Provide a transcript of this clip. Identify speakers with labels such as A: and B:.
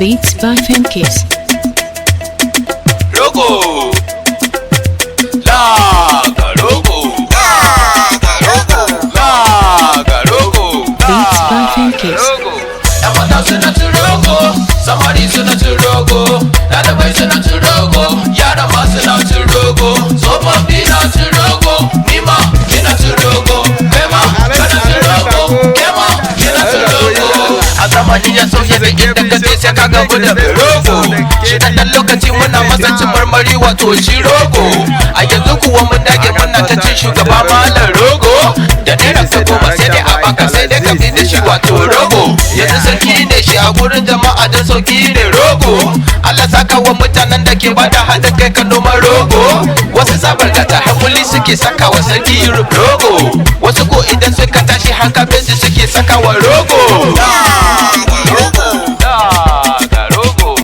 A: Beats by Femkiss.
B: Rogo. La ga rogo. La ga rogo.
A: Beats by Femkiss.
B: Rogo. Yan mata suna cin rogo, samari suna cin rogo, ɗalibai suna cin rogo, yara ma suna cin rogo, tsofaffi na cin rogo, ni ma ina cin rogo, kai ma kana cin rogo, ke ma kina cin rogo. A zamani ya sauya da inda ka je sai ka gamu da mai rogo. Shi da ɗan lokaci muna masa cin marmari, wato shi rogo. A yanzu kuwa mun dage muna ta cin shugaba malam rogo. Da naira ta 10 sai dai a baka, sai dai ka bi da shi, wato rogo. Yanzu sarki ne shi a gurin jama'a don sauki ne rogo. Allah saka wa mutanen da ke bada haɗin kai kan noman rogo. Wasu sabar gata hakuli suke saka wa sarki rogo. Wasu ko idan suka tashi haka bensu suke saka wa rogo.